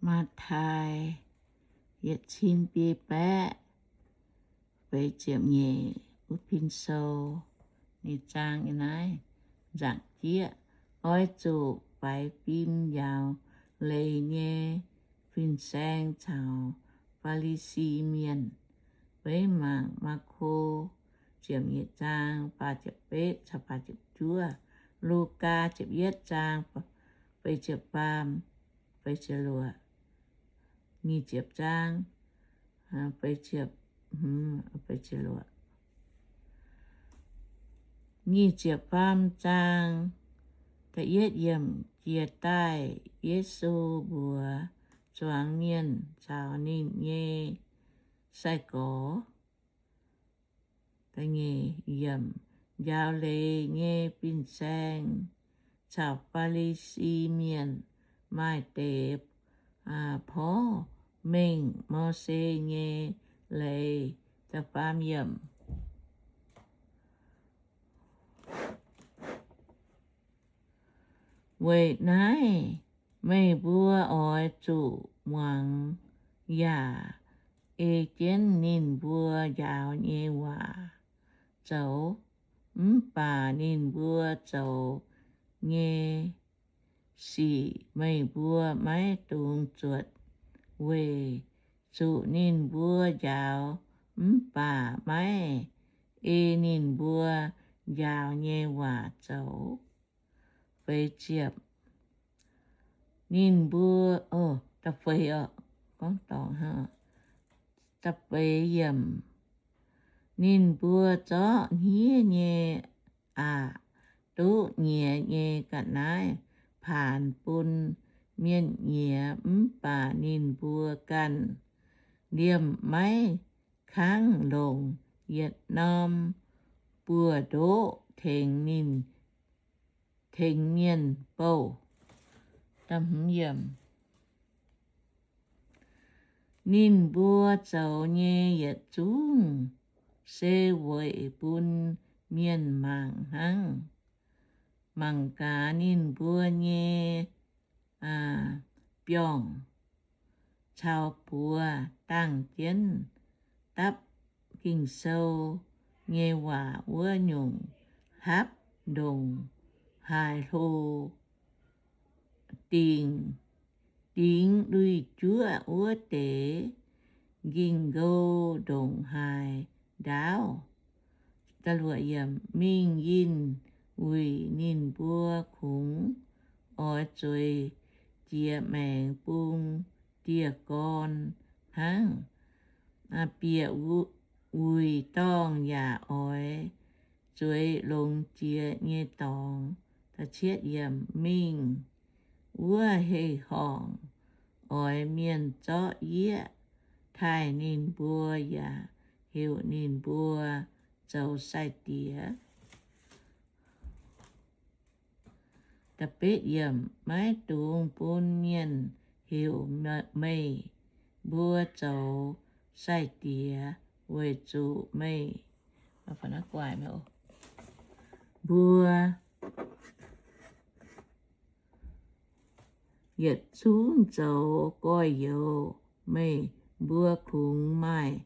Matv^tai yietc cin biei baeqv feix ziepc nyeic wuov pin sou. Ninh zaang naaiv nzaangc jieqv, oix zuqc faix fim njaaux leiz nyei fin-saeng caux Faa^li^si Mienh. Beiv mangc Maako ziepc nyeic zaang faah ziepc betv caux faah ziepc juov, Lugaa ziepc yietv zaang feix ziepc faam, feix ziepc luoqc, nyic ziepc zaang, feix ziepc, feix ziepc luoqc, nyic ziepc faam zaang. Da'yietv yiemc, jiex daaih Yesu mbuox zuangx mienh caux ninh nyei sai-gorx. Da'nyeic yiemc, njaaux leiz nyei fin-saeng caux Faa^li^si Mienh maaih deix porv mengh Mose nyei leiz. Da'faam yiemc, weic naaiv meih mbuo oix zuqc muangx yaac ei jienv ninh mbuo njaaux nyei waac zoux. Mv baac ninh mbuo zoux nyei sic meih mbuo maiv dungx zuotc, weic zuqc ninh mbuo njaaux mv baac maiv ei ninh mbuo njaaux nyei waac zoux. Feix ziepc, ninh mbuo, da'feix, gorngv dorngc, da'feix yiemc, ninh mbuo zorqv hniev nyei aqc duqv nyiex nyei ga'naaiv paanx bun mienh nyiex, mv baac ninh mbuo ganh liemh maiv kangv longc yietc norm buoz-ndoqv tengx ninh, tengx mienh bouh. Ninh mbuo zoux nyei yietc zungv se weic bun mienh mangc hnangv. Mangc gaax ninh mbuo nyei biorngh caux buoz dangh jienv dapv Ging-Sou nyei waac wuov nyungc, hlapv ndongc haaix hlo dingc, dingx lui-juoqv wuov deix nking-nkou ndongc haaix ndaauv. Mingh yinh wuic ninh mbuo kungx oix zueiz jiex maengx bung dieh gorn hnangv. Bieqc wuic dorngh yaac oix zueiz longx jiex nyei dorngx. Mingh wuov hei-horngc oix mienh zorqv yieqv taaih ninh mbuo yaac heuc ninh mbuo zoux sai-diex. Maiv dungx bun mienh heuc meih mbuo zoux sai-diex, weic zuqc meih mbuo yietc zungv zoux gorx-youz. Meih mbuo kungx maaih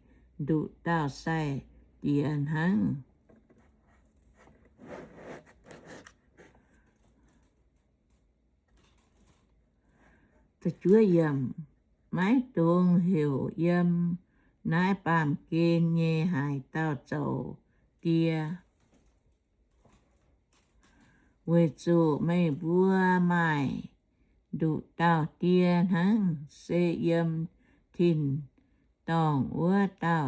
nduqc dauh sai-diex hnangv. Maiv dungx heuc yiem naaiv baamh gen nyei haaix dauh zoux die, weic zuqc meih mbuo maaih nduqc dauh die hnangv, se yiem tin-dorngh wuov dauh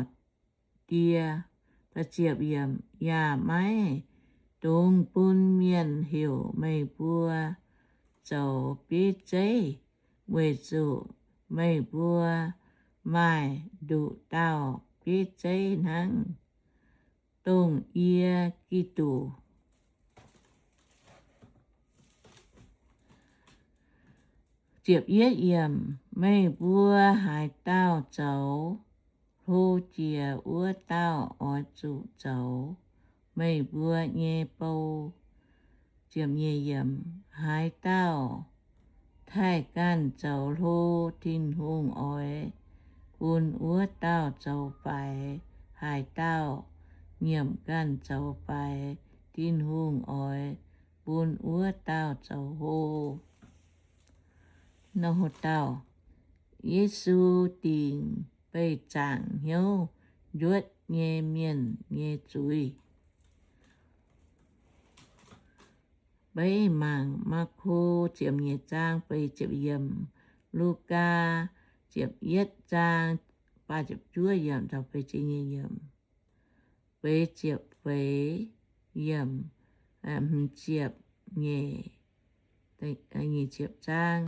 die. Yaac maiv dungx bun mienh heuc meih mbuo zoux bieiv zeiv, weic zuqc meih mbuo maaih nduqc dauh bieiv zeiv hnangv, dongh yie, Giduc. Meih mbuo haaix dauh zoux hlo jiex wuov dauh oix zuqc zoux meih mbuo nyei bou. Haaix dauh Haih ganh zoux hlo, Tin-Hungh oix bun wuov dauh zoux faix. Haaix dauh nyiemc ganh zoux faix, Tin-Hungh oix bun wuov dauh zoux hlo. Nor dauh, Yesu dingc beih zaangc hnyouv njuotv nyei mienh nyei zuiz. Beiv mangc Maako ziepc nyeic zaang feix ziepc yiemc, Lugaa ziepc yietv zaang faah ziepc juov yiemc caux feix ziepc nyeic yiemc, feix ziepc feix yiemc, hmz ziepc nyeic, nyic ziepc zaang,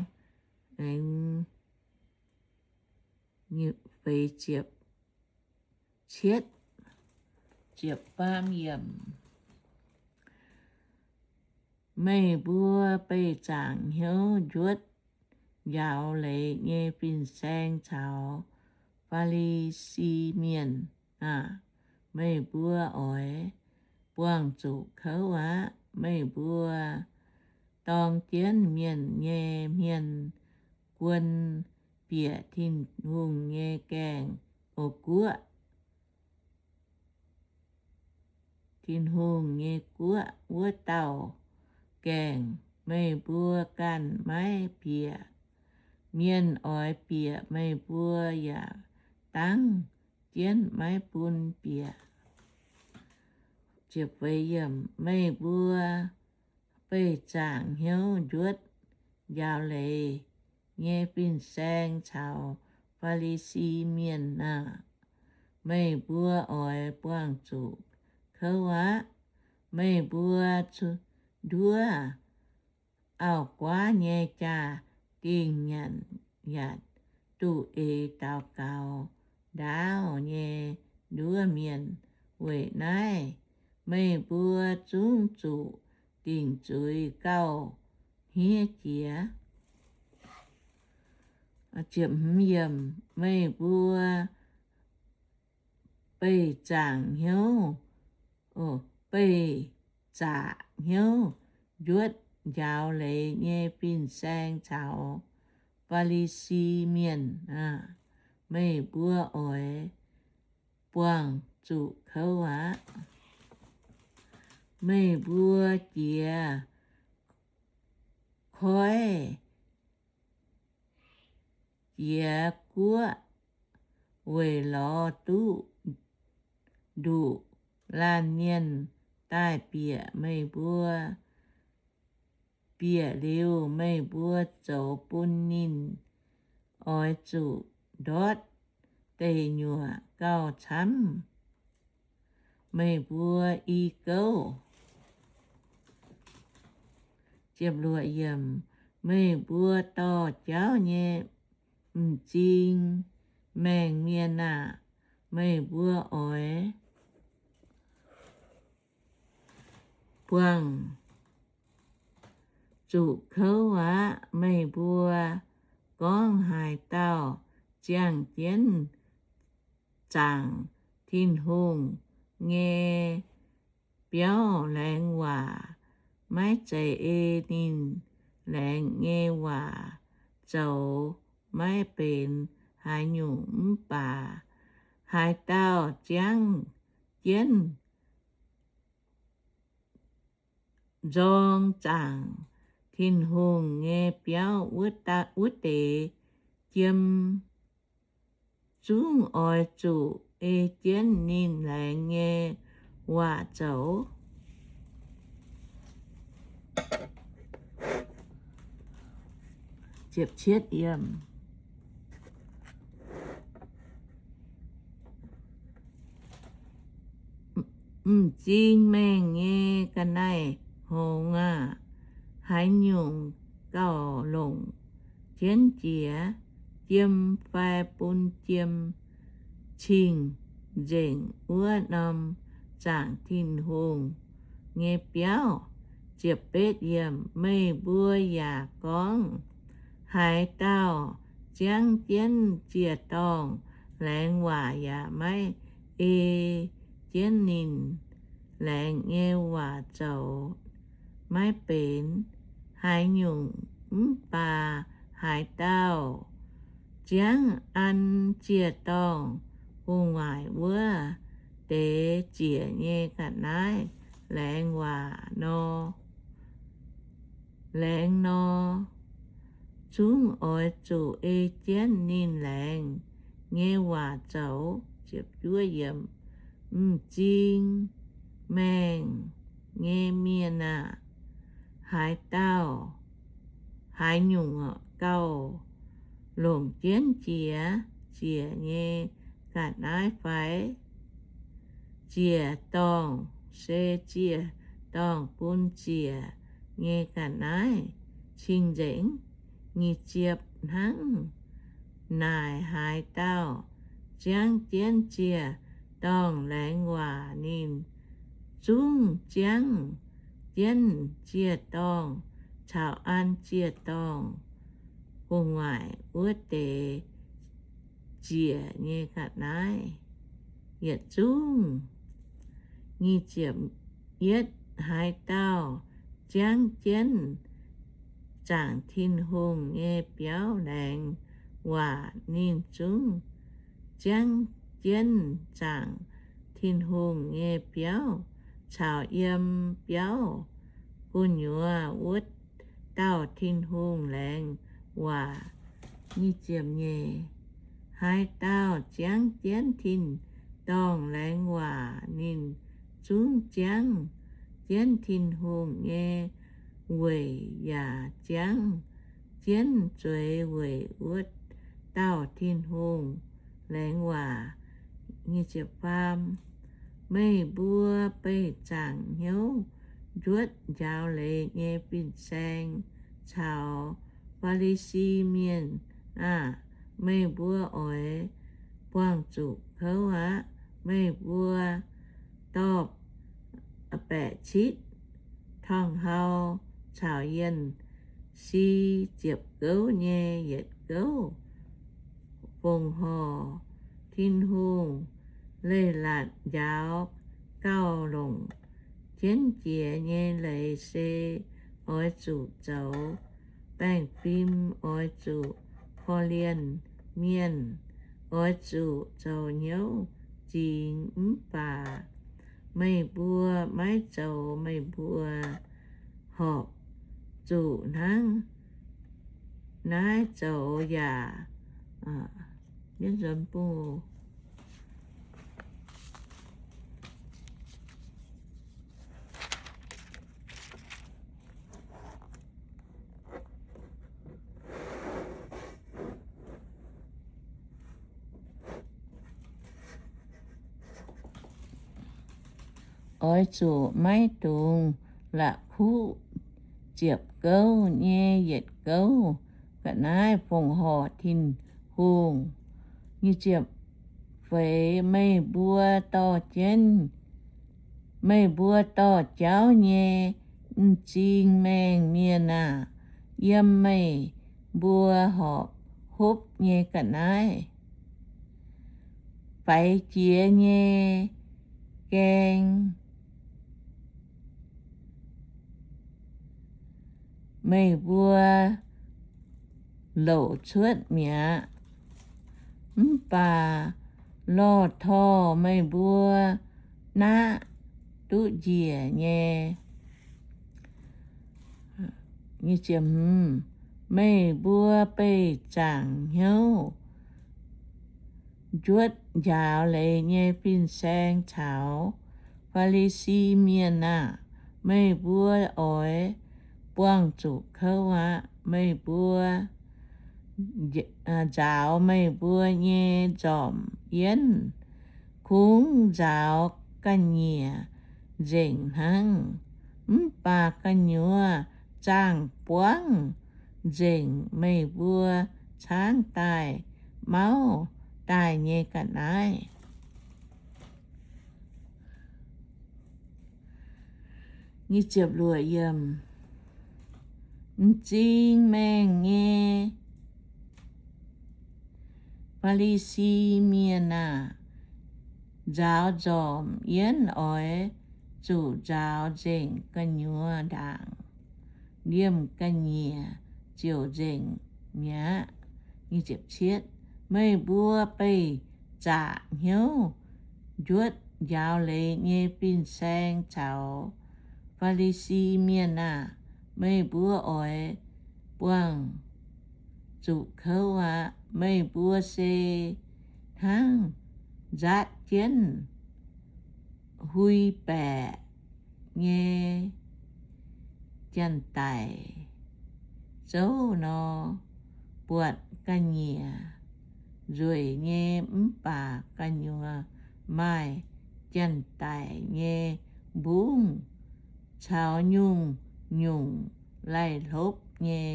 feix ziepc cietv, ziepc faam yiemc. Meih mbuo beih zaangc hnyouv njuotv njaaux leiz nyei fin-saeng caux Faa^li^si Mienh aah! Meih mbuo oix buangh zuqc kouv aqv. Meih mbuo dorng jienv mienh nyei hmien guon bieqc Tin-Hungh nyei gaengh, o guoqv, Tin-Hungh nyei guoqv wuov dauh gaengh. Meih mbuo ganh maiv bieqc, mienh oix bieqc meih mbuo yaac dangv jienv maiv bun bieqc. Meih mbuo beih zaangc hnyouv njuotv njaaux leiz nyei fin-saeng caux Faa^li^si Mienh aah! Meih mbuo oix buangh zuqc kouv aqv. Meih mbuo nduov auv-guaav nyei jaa-dingh nyanc yaac duqv eix daux gaux ndaauv nyei nduov mienh. Weic naaiv meih mbuo zungv zuqc dingc zuiz gauh hniev jiex. Meih mbuo beih zaangc hnyouv, beih zaqc hnyouv njuotv njaaux leiz nyei fin-saeng caux Faa^li^si Mienh aah! Meih mbuo oix buangh zuqc kouv aqv. Meih mbuo jiex koiv jiex guoqv weic lorz duqv nduqc laanh mienh daaih bieqc meih mbuo. Bieqc liuz meih mbuo zoux bun ninh oix zuqc ndortv deic nyuoqc gauh camv meih mbuo i gouv. Meih mbuo dorh jauv nyei m'zing maengh mienh aah! Meih mbuo oix buangh zuqc kouv aqv. Meih mbuo gorngv haaix dauh ziangh jienv zaangc Tin-Hungh nyei biauv laengz waac, maiv zeiz ei ninh laengz nyei waac zoux, maiv benx haaix nyungc. Mv baac haaix dauh ziangh jienv nzorng zaangc Tin-Hungh nyei biauv wuov deix jiem zungv oix zuqc ei jienv ninh laengz nyei waac zoux. M'zing maengh nyei ga'naaiv-hngongx aah! Haaix nyungc gauh longc jienv jiex, jiem fai bun jiem, cing-nzengc wuov norm zaangc Tin-Hungh nyei biauv. Meih mbuo yaac gorngv, haaix dauh ziangv jienv ziec-dorngh laengz waac yaac maiv ei jienv ninh laengz nyei waac zoux, maiv benx haaix nyungc. Mv baac Haaix dauh ziangv an ziec-dorngh gu'nguaaic wuov deix ziec nyei ga'naaiv laengz waac nor, laengz nor, zungv oix zuqc ei jienv ninh laengz nyei waac zoux. M'zing maengh nyei mienh aah! Haaix dauh, haaix nyungc gauh longc jienv jiex ziec nyei ga'naaiv fai? Ziec-dorngh se ziec-dorngh bun ziec nyei ga'naaiv cing-nzengc. Nyic ziepc, hnangv naaic haaix dauh ziangv jienv ziec-dorngh laengz waac, ninh zungv ziangv jienv ziec-dorngh caux an ziec-dorngh gu'nguaaic wuov deix ziec nyei ga'naaiv yietc zungv. Nyic ziepc yietv, haaix dauh ziangv jienv zaangc Tin-Hungh nyei biauv laengz waac, ninh zungv ziangv jienv zaangc Tin-Hungh nyei biauv caux yiem biauv gu'nyuoz wuov dauh Tin-Hungh laengz waac. Nyic ziepc nyeic, haaix dauh ziangv jienv tin-dorngh laengz waac, ninh zungv ziangv jienv Tin-Hungh nyei weic yaac ziangv jienv zueiz weic wuov dauh Tin-Hungh laengz waac. Nyic ziepc faam, meih mbuo beih zaangc hnyouv njuotv njaaux leiz nyei fin-saeng caux Faa^li^si Mienh aah! Meih mbuo oix buangh zuqc kouv aqv. Meih mbuo dorh baeqc citv torngv-hlau caux yienh si ziepc gouv nyei yietc gouv fongc horc. Tin-Hungh leiz-latc njaaux gauh longc jienv jiex nyei leiz se oix zuqc zoux baengh fim, oix zuqc korv-lienh mienh, oix zuqc zoux hnyouv zingx. Mv baac meih mbuo maiv zoux, meih mbuo horpc zuqc hnangv naaiv zoux yaac oix zuqc maiv dungx la'kuqv ziepc gouv nyei yietc gouv ga'naaiv fongc horc Tin-Hungh. Feix, meih mbuo dorh jienv, meih mbuo dorh jauv nyei m'zing maengh mienh aah! Yiem meih mbuo horpc hopv nyei ga'naaiv, faix jiex nyei gaeng, meih mbuo louc cuotv mi'aqv. Mv baac lorh torh meih mbuo naqv duqv njiec nyei. Meih mbuo beih zaangc hnyouv njuotv njaaux leiz nyei fin-saeng caux Faa^li^si Mienh aah! Meih mbuo oix buangh zuqc kouv aqv. Meih mbuo njaaux meih mbuo nyei nzormc yienv, kungx nzaaux ga'nyiec nzengc hnangv. Mv baac gu'nyuoz zaangh buangv nzengc meih mbuo caangv daaih mauv daaih nyei ga'naaiv. M'zing maengh nyei Faa^li^si Mienh aah! Nzaaux nzormc yienv oix zuqc nzaaux nzengc gu'nyuoz ndaangc. Liemh ga'nyiec ziouc nzengc mi'aqv. Meih mbuo beih zaqc hnyouv njuotv njaaux leiz nyei fin-saeng caux Faa^li^si Mienh aah! Meih mbuo oix buangh zuqc kouv aqv. Meih mbuo se hnangv nzaatv jienv hui-baeqc nyei janx-daic zouv nor, buatc ga'nyiec nzueic nyei mv baac gu'nyuoz maaih janx-daic nyei mbungv caux nyungc-nyungc laih hlopv nyei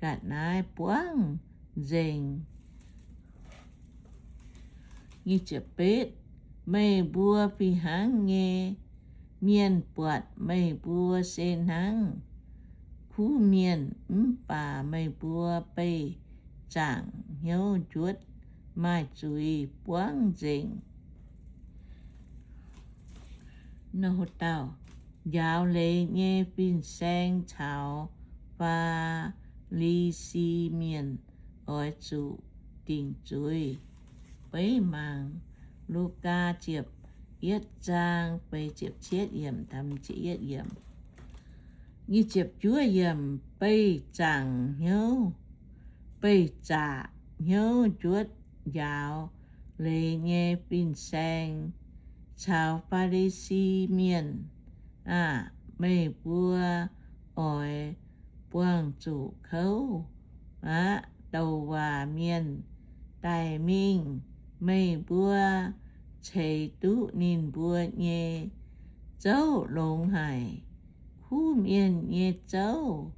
ga'naaiv buangv nzengc. Meih mbuo fih hnangv nyei mienh buatc meih mbuo se hnangv kuv mienh, mv baac meih mbuo beih zaangc hnyouv njuotv maaih zuiz buangv nzengc. Njaaux leiz nyei fin-saeng caux Faa^li^si Mienh oix zuqc dingc zuiz. Beiv mangc Lugaa ziepc yietv zaang feix ziepc cietv yiemc. Beih zaangc hnyouv, beih zaqc hnyouv njuotv njaaux leiz nyei fin-saeng caux Faa^li^si Mienh aah! Meih mbuo oix buangh zuqc kouv aqv. Douc waac mienh daic mingh, meih mbuo ceix duqv ninh mbuo nyei zouv longx haic. Kuv mienh nyei zouv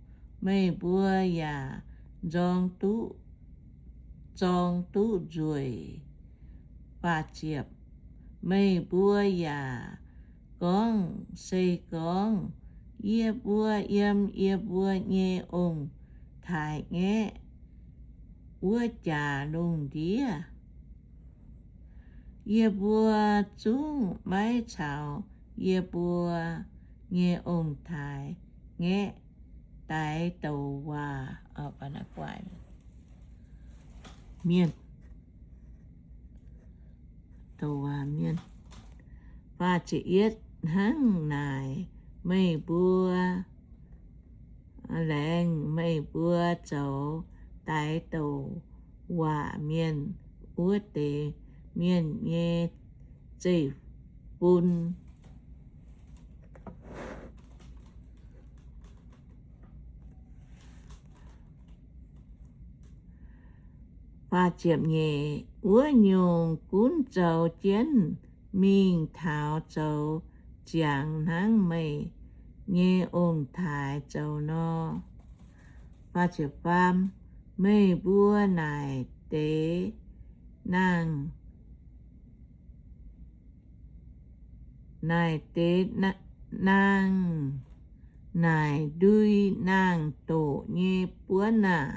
meih mbuo yaac nzorng duqv, zorng duqv nzueic. Meih mbuo yaac gorngv, Se gorngv yie mbuo yiem yie mbuo nyei ong-taaix-ngaeqv wuov jaax lungh ndiev, yie mbuo zungv maiv caux yie mbuo nyei ong-taaix-ngaeqv daix douc waac mienh. Hnangv naaic meih mbuo laengz meih mbuo zoux daix douc waac mienh wuov deix mienh nyei zeiv-fun. Wuov nyungc gunv zoux jienv mingh taux zoux ziangx hnangv meih nyei ong-taaix zoux nor. Meih mbuo naaic deix naang, naaic deix naang, naaic ndui naang-doqc nyei buonv aah!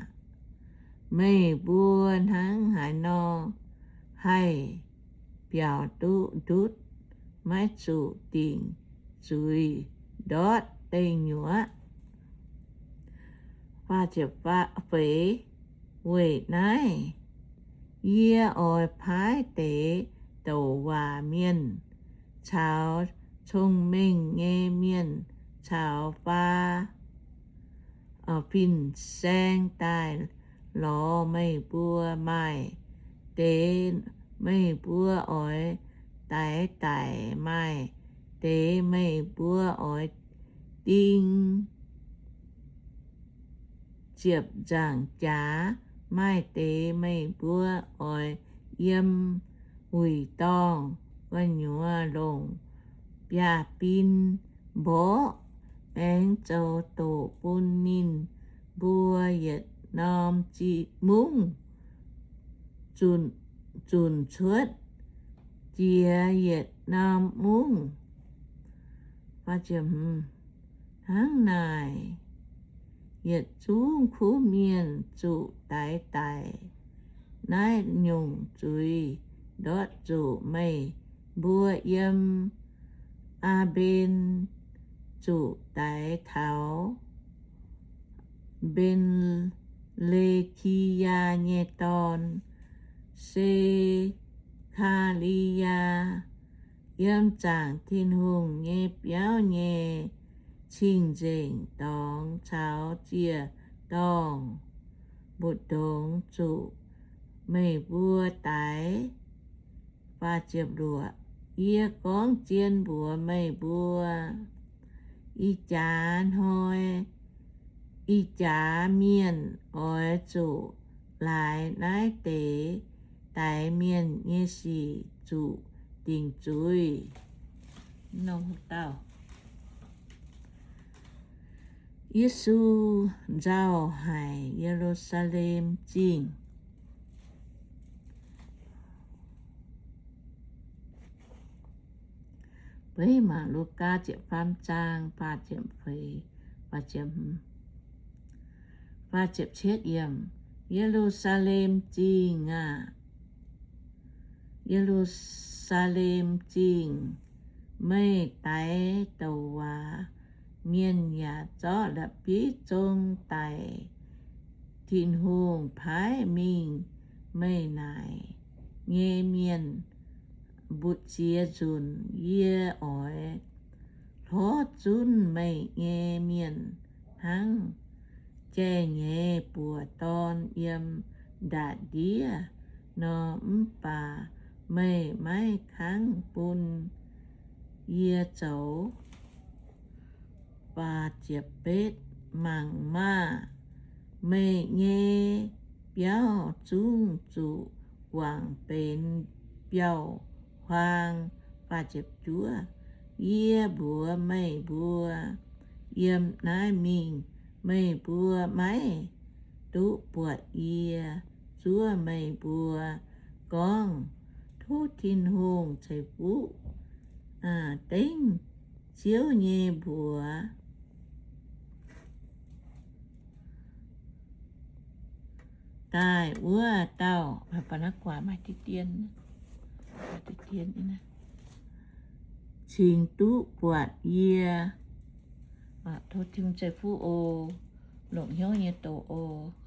Meih mbuo hnangv haaix nor haih biaux duqv ndutv, maiv zuqc dingc zuiz ndortv deic nyuoqc? Weic naaiv yie oix paaiv deix douc waac mienh caux cong-mengh nyei mienh caux faa, fin-saeng daaih lorz meih mbuo. Maaih deix meih mbuo oix daix daic, maaih deix meih mbuo oix ding ziepc nzaangc jaax, maaih deix meih mbuo oix yiem wuic dorngh gu'nyuoz longc biaav-bin mborqv, aengx zoux doqc bun ninh mbuo yietc norm mungv zunc cuotv jiex yietc norm mungv. Hnangv naaic, yietc zungv kuv mienh zuqc daix daic. Naaiv nyungc zuiz ndortv zuqc meih mbuo yiem Aa^mben zuqc daix taux Mben Le^ki^yaa nyei dorn, Se^kaa^li^yaa, yiem zaangc Tin-Hungh nyei biauv nyei cing-nzengc dorngx caux ziec-dorngh mbu'ndongx zuqc meih mbuo daix. Yie gorngv zien mbuox meih mbuo, ih jaax hnoi, ih jaax mienh oix zuqc laaix naaiv deix daix mienh nyei sic zuqc dingc zuiz. Yesu nzauh haic Ye^lu^saa^lem Zingh. Beiv mangc Lugaa ziepc faam zaang, Ye^lu^saa^lem Zingh aah! Ye^lu^saa^lem Zingh, meih daix douc waac mienh yaac zorqv la'bieiv zong daic. Tin-Hungh paaiv mingh meih naaic nyei mienh mbutv ziex nzunc. Yie oix hlorv zunv meih nyei mienh hnangv jai-nyeiz buoz dorn yiem ndaa-ndiev nor, mv baac meih maiv kangv bun yie zoux. Mangc maah! Meih nyei biauv zungv zuqc guangc benx biauv-huaang. Yie mbuox meih mbuo, yiem naaiv mingh meih mbuo maiv duqv buatc yie. Zuov meih mbuo gorngv, tov Tin-Hungh ceix fuqv dengv Ziouv nyei mbuox daaih wuov dauh cingx duqv buatc yie. Tov Tin-Hungh ceix fuqv oc. Longc hnyouv nyei doqc oc.